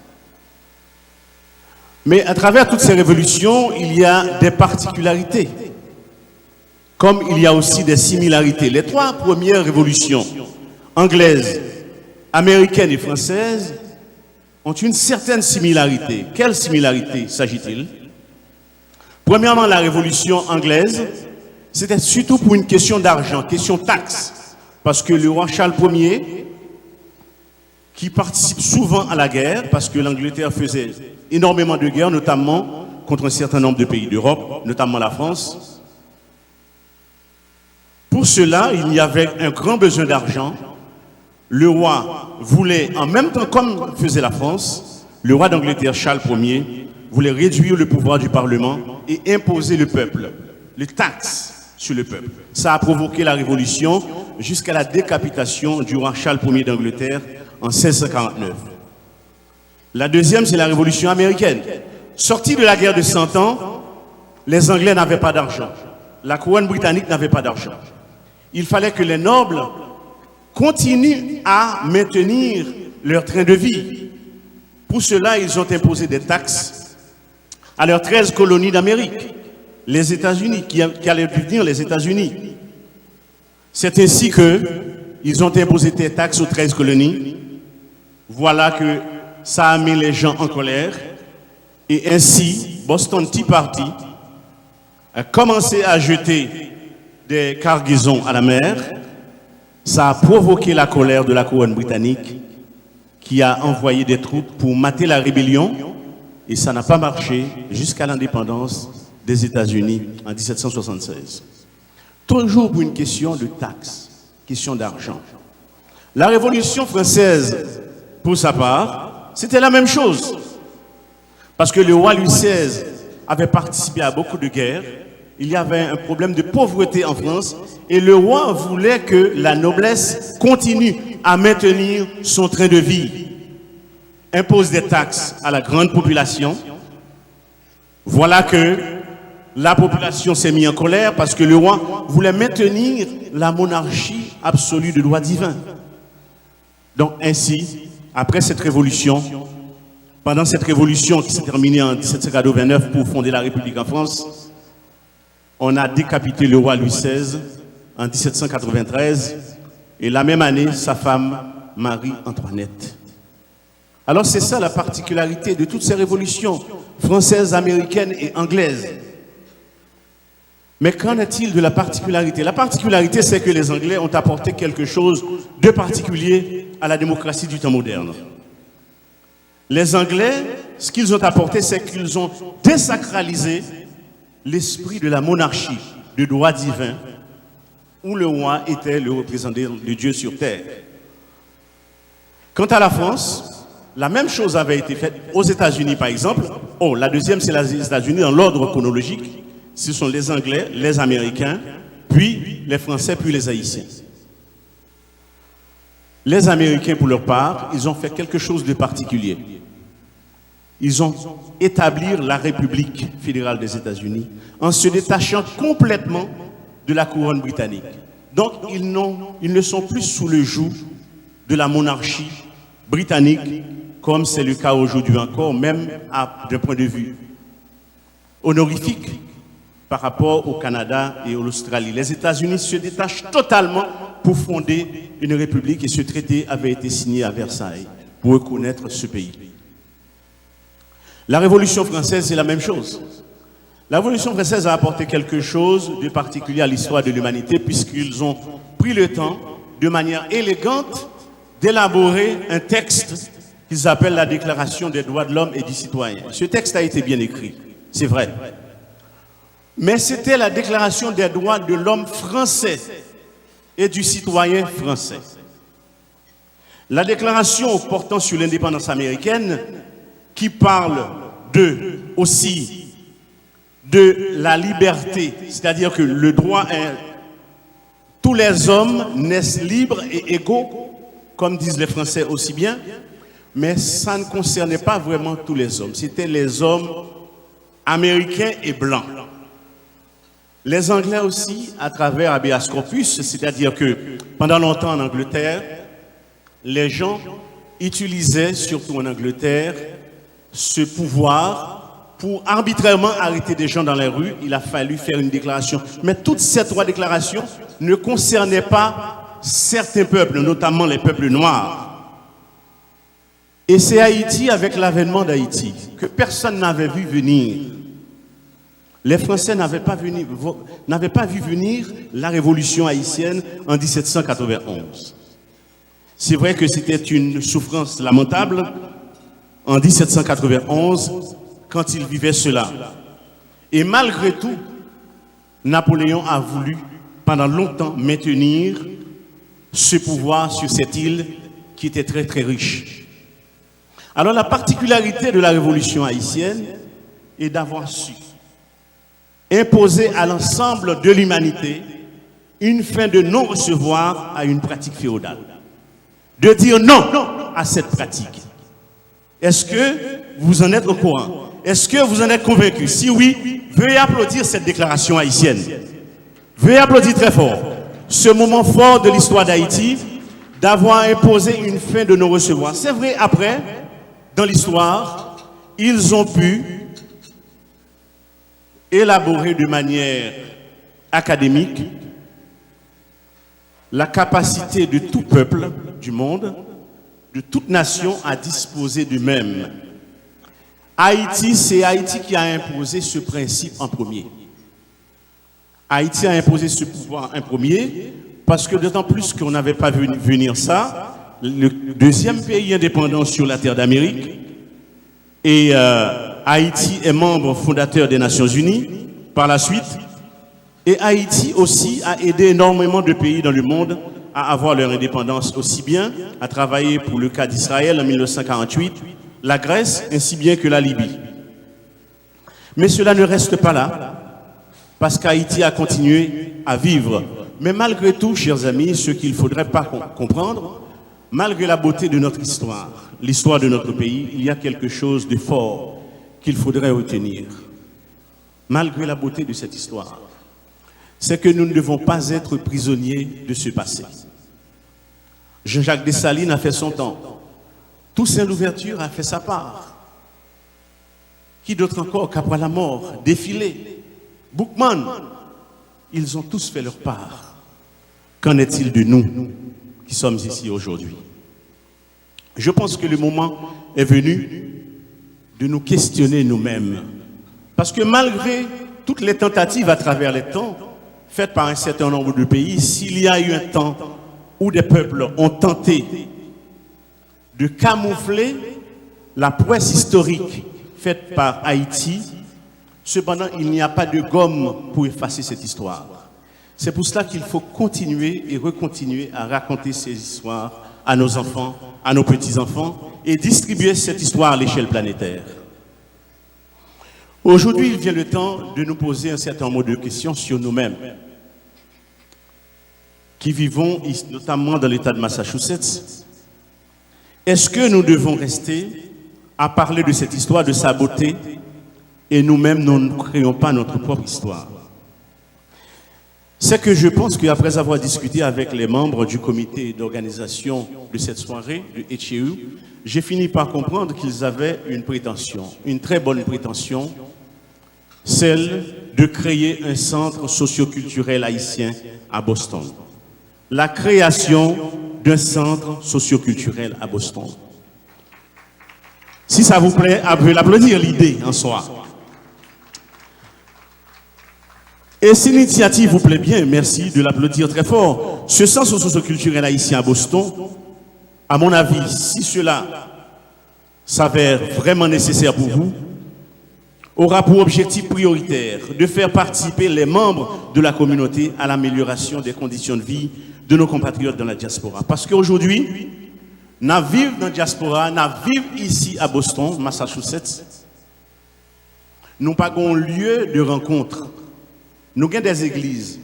Mais à travers toutes ces révolutions, il y a des particularités, comme il y a aussi des similarités. Les trois premières révolutions, anglaise, américaine et française, ont une certaine similarité. Quelle similarité s'agit-il ? Premièrement, la Révolution anglaise, c'était surtout pour une question d'argent, question taxe. Parce que le roi Charles premier, qui participe souvent à la guerre, parce que l'Angleterre faisait énormément de guerres, notamment contre un certain nombre de pays d'Europe, notamment la France. Pour cela, il y avait un grand besoin d'argent. Le roi voulait, en même temps, comme faisait la France, le roi d'Angleterre Charles premier voulait réduire le pouvoir du Parlement et imposer le peuple, les taxes sur le peuple. Ça a provoqué la révolution jusqu'à la décapitation du roi Charles premier d'Angleterre en seize cent quarante-neuf. La deuxième, c'est la révolution américaine. Sorti de la guerre de Cent Ans, les Anglais n'avaient pas d'argent. La couronne britannique n'avait pas d'argent. Il fallait que les nobles continuent à maintenir leur train de vie. Pour cela, ils ont imposé des taxes à leurs treize colonies d'Amérique, les États-Unis, qui, qui allaient devenir les États-Unis. C'est ainsi que ils ont imposé des taxes aux treize colonies. Voilà que ça a mis les gens en colère. Et ainsi, Boston Tea Party a commencé à jeter des cargaisons à la mer. Ça a provoqué la colère de la couronne britannique qui a envoyé des troupes pour mater la rébellion. Et ça n'a pas marché jusqu'à l'indépendance des États-Unis en dix-sept cent soixante-seize. Toujours pour une question de taxes, question d'argent. La Révolution française, pour sa part, c'était la même chose. Parce que le roi Louis seize avait participé à beaucoup de guerres, il y avait un problème de pauvreté en France, et le roi voulait que la noblesse continue à maintenir son train de vie, impose des taxes à la grande population. Voilà que la population s'est mise en colère parce que le roi voulait maintenir la monarchie absolue de droit divin. Donc ainsi, après cette révolution, pendant cette révolution qui s'est terminée en dix-sept cent quatre-vingt-neuf pour fonder la République en France, on a décapité le roi Louis seize en dix-sept cent quatre-vingt-treize et la même année, sa femme Marie-Antoinette. Alors c'est ça la particularité de toutes ces révolutions françaises, américaines et anglaises. Mais qu'en est-il de la particularité? La particularité, c'est que les Anglais ont apporté quelque chose de particulier à la démocratie du temps moderne. Les Anglais, ce qu'ils ont apporté, c'est qu'ils ont désacralisé l'esprit de la monarchie de droit divin où le roi était le représentant de Dieu sur terre. Quant à la France, la même chose avait été faite aux États-Unis, par exemple. Oh, la deuxième, c'est les États-Unis dans l'ordre chronologique. Ce sont les Anglais, les Américains, puis les Français, puis les Haïtiens. Les Américains, pour leur part, ils ont fait quelque chose de particulier. Ils ont établi la République fédérale des États-Unis en se détachant complètement de la couronne britannique. Donc, ils n'ont, ils ne sont plus sous le joug de la monarchie britannique, comme c'est le cas aujourd'hui encore, même d'un point de vue honorifique par rapport au Canada et à l'Australie. Les États-Unis se détachent totalement pour fonder une république et ce traité avait été signé à Versailles pour reconnaître ce pays. La Révolution française, c'est la même chose. La Révolution française a apporté quelque chose de particulier à l'histoire de l'humanité puisqu'ils ont pris le temps, de manière élégante, d'élaborer un texte qu'ils appellent la Déclaration des droits de l'homme et du citoyen. Ce texte a été bien écrit, c'est vrai. Mais c'était la Déclaration des droits de l'homme français et du citoyen français. La déclaration portant sur l'indépendance américaine, qui parle de, aussi de la liberté, c'est-à-dire que le droit est, tous les hommes naissent libres et égaux, comme disent les Français aussi bien, mais ça ne concernait pas vraiment tous les hommes. C'était les hommes américains et blancs. Les Anglais aussi, à travers habeas corpus, c'est-à-dire que pendant longtemps en Angleterre, les gens utilisaient, surtout en Angleterre, ce pouvoir pour arbitrairement arrêter des gens dans les rues. Il a fallu faire une déclaration. Mais toutes ces trois déclarations ne concernaient pas certains peuples, notamment les peuples noirs. Et c'est Haïti, avec l'avènement d'Haïti, que personne n'avait vu venir. Les Français n'avaient pas, venu, n'avaient pas vu venir la révolution haïtienne en dix-sept cent quatre-vingt-onze. C'est vrai que c'était une souffrance lamentable en dix-sept cent quatre-vingt-onze quand ils vivaient cela. Et malgré tout, Napoléon a voulu pendant longtemps maintenir ce pouvoir sur cette île qui était très très riche. Alors la particularité de la Révolution haïtienne est d'avoir su imposer à l'ensemble de l'humanité une fin de non-recevoir à une pratique féodale, de dire non à cette pratique. Est-ce que vous en êtes au courant? Est-ce que vous en êtes convaincu? Si oui, veuillez applaudir cette déclaration haïtienne. Veuillez applaudir très fort ce moment fort de l'histoire d'Haïti, d'avoir imposé une fin de non-recevoir. C'est vrai, après, dans l'histoire, ils ont pu élaborer de manière académique la capacité de tout peuple du monde, de toute nation à disposer d'eux-mêmes. Haïti, c'est Haïti qui a imposé ce principe en premier. Haïti a imposé ce pouvoir en premier parce que d'autant plus qu'on n'avait pas vu venir ça, le deuxième pays indépendant sur la terre d'Amérique, et euh, Haïti est membre fondateur des Nations Unies, Par la suite, et Haïti aussi a aidé énormément de pays dans le monde à avoir leur indépendance, aussi bien à travailler pour le cas d'Israël en mille neuf cent quarante-huit, la Grèce, ainsi bien que la Libye. Mais cela ne reste pas là, parce qu'Haïti a continué à vivre. Mais malgré tout, chers amis, ce qu'il faudrait pas com- comprendre, malgré la beauté de notre histoire, l'histoire de notre pays, il y a quelque chose de fort qu'il faudrait retenir. Malgré la beauté de cette histoire, c'est que nous ne devons pas être prisonniers de ce passé. Jean-Jacques Dessalines a fait son temps. Toussaint Louverture a fait sa part. Qui d'autre encore? Capra Lamort, Défilé, Boukman, ils ont tous fait leur part. Qu'en est-il de nous qui sommes ici aujourd'hui? Je pense que le moment est venu de nous questionner nous-mêmes. Parce que malgré toutes les tentatives à travers les temps faites par un certain nombre de pays, s'il y a eu un temps où des peuples ont tenté de camoufler la prouesse historique faite par Haïti, cependant, il n'y a pas de gomme pour effacer cette histoire. C'est pour cela qu'il faut continuer et recontinuer à raconter ces histoires à nos enfants, à nos petits-enfants, et distribuer cette histoire à l'échelle planétaire. Aujourd'hui, il vient le temps de nous poser un certain nombre de questions sur nous-mêmes, qui vivons ici, notamment dans l'État de Massachusetts. Est-ce que nous devons rester à parler de cette histoire, de sa beauté, et nous-mêmes, nous ne créons pas notre propre histoire? C'est que je pense qu'après avoir discuté avec les membres du comité d'organisation de cette soirée de H E U, j'ai fini par comprendre qu'ils avaient une prétention, une très bonne prétention, celle de créer un centre socioculturel haïtien à Boston. La création d'un centre socioculturel à Boston. Si ça vous plaît, vous pouvez l'applaudir, l'idée en soi. Et si l'initiative vous plaît bien, merci de l'applaudir très fort. Ce centre socioculturel haïtien à Boston, à mon avis, si cela s'avère vraiment nécessaire pour vous, aura pour objectif prioritaire de faire participer les membres de la communauté à l'amélioration des conditions de vie de nos compatriotes dans la diaspora. Parce qu'aujourd'hui, n ap viv nan dyaspora, n ap viv isi a Boston, Massachusetts, nou pa gen yon lye de rankont. Nou gen des églises,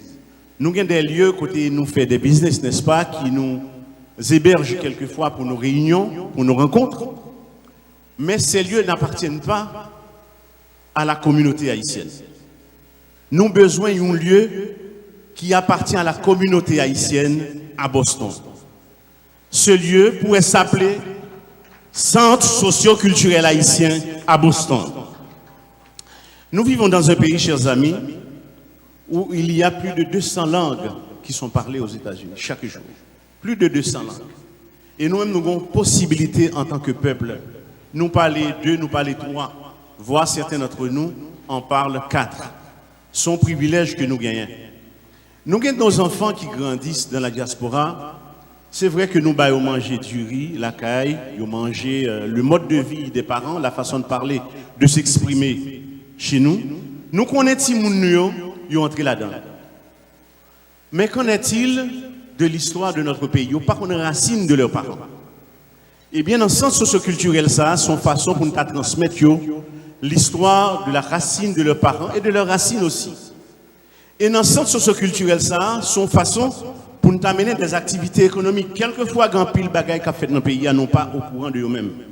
nou gen des lieux kote nou fè des business, n'est-ce pas, ki nou héberge quelquefois pour nos réunions, pour nos rencontres. Mais ces lieux n'appartiennent pas à la communauté haïtienne. Nou bezwen yon lye ki apatyen a la kominote ayisyèn a Boston. Ce lieu pourrait s'appeler Centre Socio-Culturel Haïtien à Boston. Nous vivons dans un pays, chers amis, où il y a plus de deux cents langues qui sont parlées aux États-Unis chaque jour. Plus de deux cents langues. E nou menm, nou gen posibilite antan ke pèp. Nou pale de, nou pale twa, voire certains d'entre nous en parlent quatre. Se yon privilèj ke nou genyen. Nou gen nos enfants qui grandissent dans la diaspora. Se vre ke nou ba yo manje diri lakay, yo manje, euh, le mode de vie des parents, la façon de parler, de s'exprimer chez nous. Nou konnen timoun nou yo, yo antre ladan l. Mais qu'en est-il de l'histoire de notre pays? Yo pa konn rasin de leurs parents. Ebyen, nan sant sosyokiltirèl sa a, se yon fason pou n ta transmèt yo l'histoire de la racine de leurs parents et de leurs racines aussi. E nan sant sosyokiltirèl sa a, se yon fason pou n ta mennen des activités économiques. Kèlkefwa gen anpil bagay k ap fèt nan peyi a, nou pa okouran de yo menm.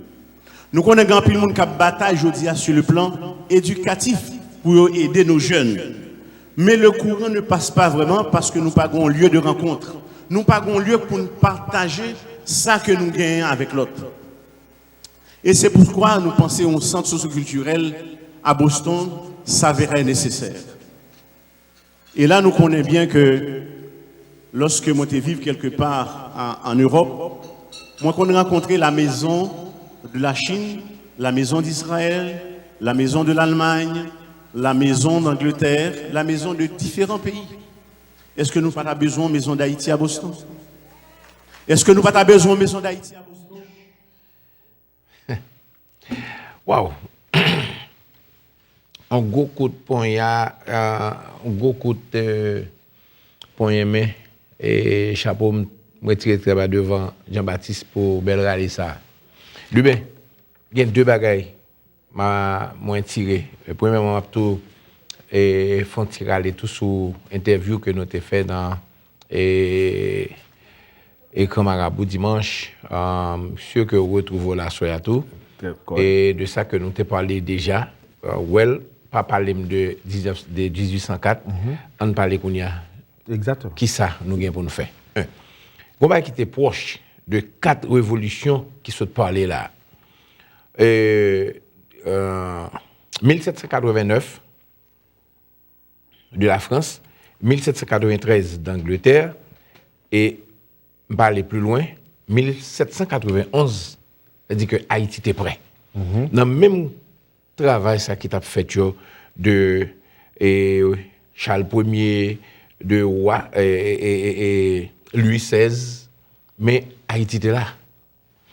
Nou konnen gen anpil moun k ap batay jodi a sur le plan éducatif pou yo ede nos jeunes. Men le courant ne passe pas vraiment paske nou pa gen yon lieu de rencontre. Nou pa gen yon lye pou n pataje sa ke nou genyen avèk lòt. E se poukwa nou panse yon sant sosyokiltirèl a Boston s'avérait nécessaire. E la, nou konnen byen ke lòske mwen te viv kèlke pa a, an Ewòp, mwen konn rankontre la maison de la Chine, la maison d'Israël, la maison de l'Allemagne, la maison d'Angleterre, la maison de différents pays. Èske nou pa ta bezwen yon maison d'Haïti à Boston? Èske nou pa ta bezwen yon maison d'Haïti à Boston? Waw. Yon gwo kout ponya, yon gwo kout ponyen men, e chapo m retire trè ba devan Jean Baptiste pou bèl rale sa. Liben, gen de bagay mwen tire. Premyèman, m ap tou fè yon ti rale tou sou entèvyou ke nou te fè nan ekran Marabou dimanch, sè ke ou retwouve w la aswè a tou. E de sa ke nou te pale deja, Wèl pa pale m de dizuit san kat, ann pale kounye a. Kisa nou gen pou nou fè? Gon bagay ki te pwòch de kat revolisyon ki sot pale la. Mil sèt san katreven nèf, de la Frans, mil sèt san katreven trèz d'Angleterre, e m pa ale pli lwen, mil sèt san katreven onz, sa di ke Ayiti te prè. Nan menm travay sa ki t ap fèt yo, de Charles Premier, de wa Louis sèz, men Ayiti te la.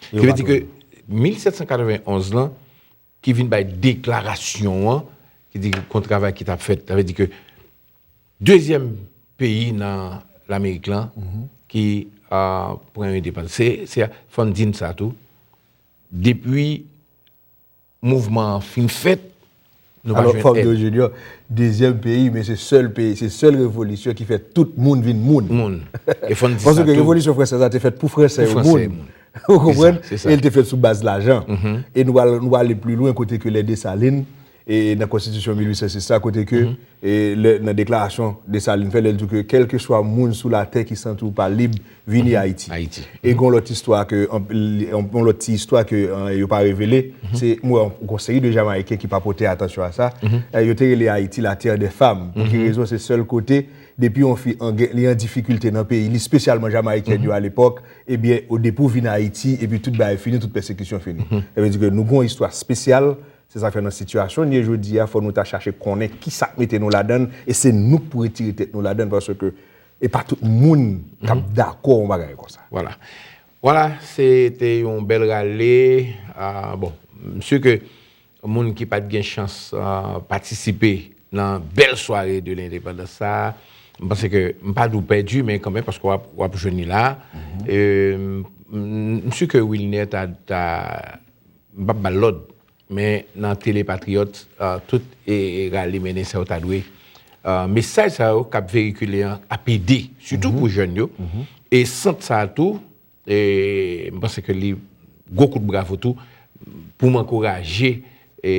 Ki vle di ke mil sèt san katreven onz lan, ki vin bay deklarasyon an, ki di gon travay ki t ap fèt. Sa vle di ke dezyèm peyi nan Lamerik lan ki pran endepandans. Se, se, fò n di n sa tou. Depi mouvman an fin fèt, nou pa jwenn èd. Alò, fò m di w, Junior, dezyèm peyi, men se sèl peyi, se sèl revolisyon ki fè tout moun vin moun. Moun. E fò n di sa tou. Paske revolisyon fransèz la te fèt pou Fransè yo, moun. Ou konprann? E l te fèt sou baz lajan. E nou al, nou ale pli lwen kote ke lè Desalin, e nan konstitisyon mil uit san sis la, kote ke, e lè, nan deklarasyon Desalin fè, lè l di ke kèlkeswa moun sou latè ki santi w pa lib, vini Ayiti. E gon lòt istwa ke, yon lòt ti istwa ke yo pa revele, se, m wè yon seri de Jamayiken ki pa pote atansyon a sa. Yo te rele Ayiti la terre des femmes. Pou ki rezon? Se sèl kote depi yon fi an gen, li an difikilte nan peyi li, espesyalman Jamayiken yo alepòk, ebyen, ou depi w vin Ayiti, epi tout bagay fini, tout pèsekisyon fini. Sa vle di ke nou gon istwa espesyal, se sa k fè nan sitiyasyon n ye jodi a, fò nou ta chache konnen kisa k mete nou ladann, e se nou k pou retire tèt nou ladann, paske e pa tout moun k ap dakò yon bagay konsa. Vwala. Vwala, se te yon bèl rale. Bon, m si ke moun ki pa t gen chans patisipe nan bèl sware de lendepandans sa a, m panse ke, m pa di w pèdi, men kanmenm, paske w ap, w ap jwenn li la. M si ke Wilner ta, ta, m p ap ba l lòd, men nan Tele Patriyòt, tout rale mennen sa yo ta dwe. Mesaj sa yo k ap veyikile an ap ede, sitou pou jèn yo. E sant sa a tou, E, m panse ke li gwo kout bravo tou pou m ankouraje, e,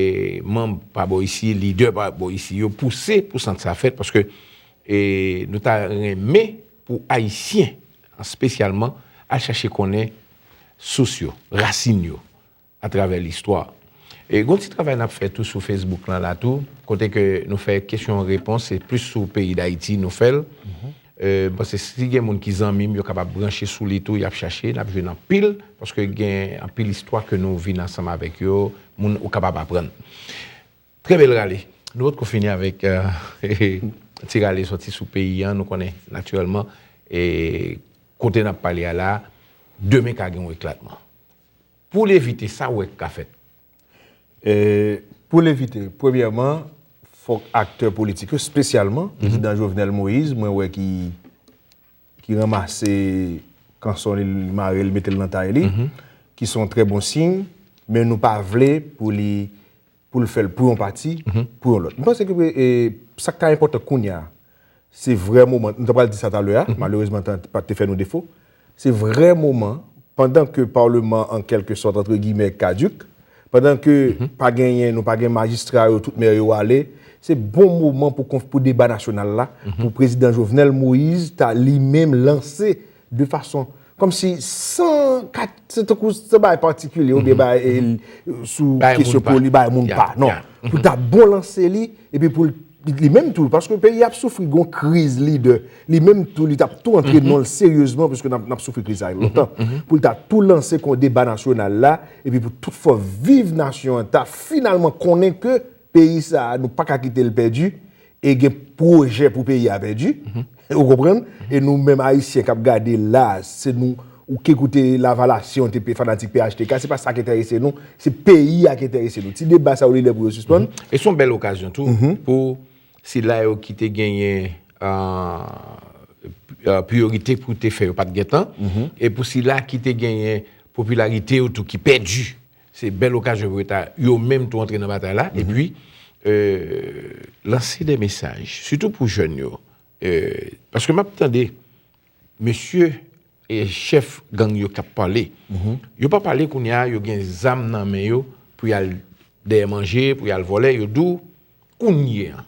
manm pa bò isi, lidè pa bò isi yo pouse pou sant sa fèt, paske, e, nou ta renmen pou Ayisyen, espesyalman, al chache konnen sous yo, rasin yo, atravè listwa. E gon ti travay n ap fè tou sou Facebook lan la tou, kote ke nou fè kesyon repons, se plis sou peyi Dayiti nou fè l. E, m panse si gen moun ki zanmi m, yo kapab branche sou li tou, y ap chache, n ap jwenn anpil, paske gen anpil istwa ke nou vin ansanm avèk yo, moun ou kapab aprann. Trè bèl rale. Nou potko fini avèk, e, ti rale sòti sou peyi an, nou konnen natirèlman, e, kote n ap pale a la, demen ka gen yon eklatman. Pou l evite, sa w wè k ka fèt? E, pou l evite, premyèman, fòk aktè politik yo, espesyalman prezidan Jovenel Moïse, mwen wè ki, ki ranmase kanson li, li mare l, mete l nan tay li, ki se yon trè bon siy, men nou pa vle pou li, pou l fè l pou yon pati, pou yon lòt. M panse ke, e, sa k ta enpòtan kounye a, se vrè moman, nou ta pral di sa talè a, malerezman, tan pa te fè nou defo. Se vrè moman, pandan ke Paleman an kèlke sòt, antre gimè, kadik, pandan ke pa genyen, nou pa gen majistra yo, tout mè yo ale, se bon moman pou konf-, pou deba nasyonal la, pou prezidan Jovenel Moïse ta li menm lanse de fason, kòmsi san kat-, se tankou san bagay patikilye, oubyen bagay, e, sou kesyon pou li, bagay moun pa, non. Pou ta bon lanse li, epi pou l, li menm tou, paske peyi a ap soufri gon kriz lidè, li menm tou, li t ap tou antre nan l seryezman, paske n ap, n ap soufri kriz sa a lontan. Pou l ta tou lanse kon deba nasyonal la, epi pou tout fòs viv nasyon an ta finalman konnen ke peyi sa a, nou pa ka kite l pèdi, e gen pwojè pou peyi a pèdi, ou konprann? E nou menm Ayisyen k ap gade la, se nou, ou ki koute Lavalasyen, ou te pe fanatik P H T K, se pa sa ki enterese nou, se peyi a ki enterese nou. Ti deba sa yo li lè pou yo sispann. E se yon bèl okazyon tou pou sila yo ki te genyen, euh, euh, priyorite pou te fè yo pa t gentan, e pou sila ki te genyen popilarite yo tou ki pèdi, se bèl okazyon pou yo ta, yo menm tou antre nan batay la, epi, euh, lanse de mesaj, sitou pou jèn yo. Euh, paske m ap tande mesye e chèf gang yo k ap pale. Yo pa pale kounye a, yo gen zam nan men yo pou y al dèyè manje, pou y al vòlè. Yo di w kounye a,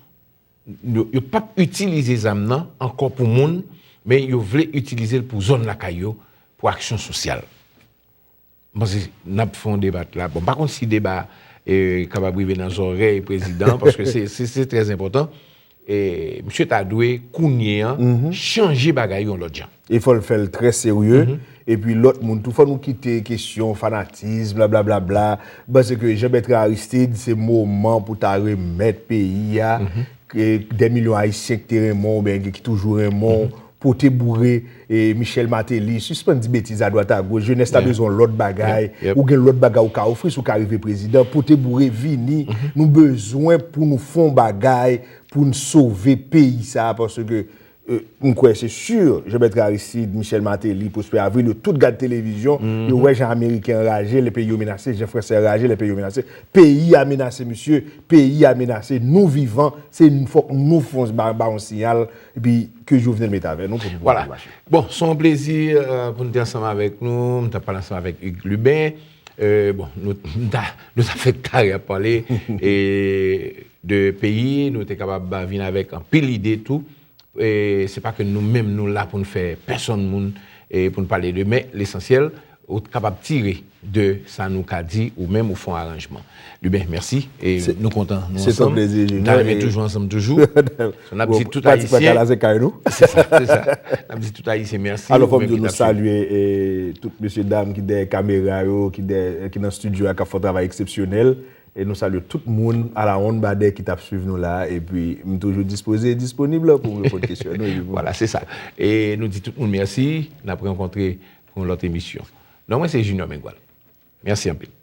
yo, yo p ap itilize zam nan ankò pou moun, men yo vle itilize l pou zòn lakay yo, pou aksyon sosyal. M panse n ap fè yon deba la. Bon, m pa konn si deba e kapab rive nan zòrèy prezidan, paske se, se, se trè enpòtan. E misye ta dwe kounye an chanje bagay yon lòt jan. E fò l fè l trè serye. Epi lòt moun tou, fò nou kite kesyon fanatis, blablabla. M panse ke Jean Bertrand Aristide, se moman pou ta remèt peyi a, ke dè milyon Ayisyen ki te renmen w, oubyen ki toujou renmen w, pote boure e Michel Martelly, sispann di betiz adwat agoch, jenès la bezwen lòt bagay, ou gen lòt bagay ou ka ofri, si w ka rive prezidan, pote boure vini, nou bezwen pou nou fè yon bagay, pou n sove peyi sa, paske, euh, m kwè se si, Jean Bertrand Aristide, Michel Martelly, Prosper Avril, yo tout gad televizyon, yo wè jan Ameriken anraje, lè peyi yo menase, jan Fransè anraje, lè peyi yo menase. Peyi a menase, mesye, peyi a menase, nou vivan, se n-, fòk nou fè yon ba, ba yon siyal, epi ke Jovenel mete avè nou pou nou mache. Bon, se yon plezi, euh, pou n te ansanm avèk nou, m t ap pale ansanm avèk Hugues Lubin. Euh, bon, nou, nou ta, nou ta fèk kare ap pale e de peyi, nou te kapab vin avèk anpil ide tou. E se pa ke nou menm nou la pou n fè pèsonn moun e pou n pale de, men lesansyèl, ou kapab tire de sa nou ka di, ou menm ou fè yon aranjman. Lubin, mèsi. E nou kontan nou ansanm. Se yon plezi, Junior. M ta renmen toujou ansanm toujou. N ap di tout Ayisyen. Se sa, se sa. N ap di tout Ayisyen mèsi. Alò, fò m di nou salye e tout mesye dam ki dèyè kamera yo, ki dèyè, ki nan estidyo a, k ap fè yon travay eksepsyonèl. E nou salye tout moun a la wonn badè ki t ap swiv nou la. Epi, m toujou dispoze e disponib pou m reponn kesyon nou. Vwala, se sa. E nou di tout moun mèsi. N ap rankontre pou yon lòt emisyon. Non mwen se Junior Mengual. Mèsi anpil.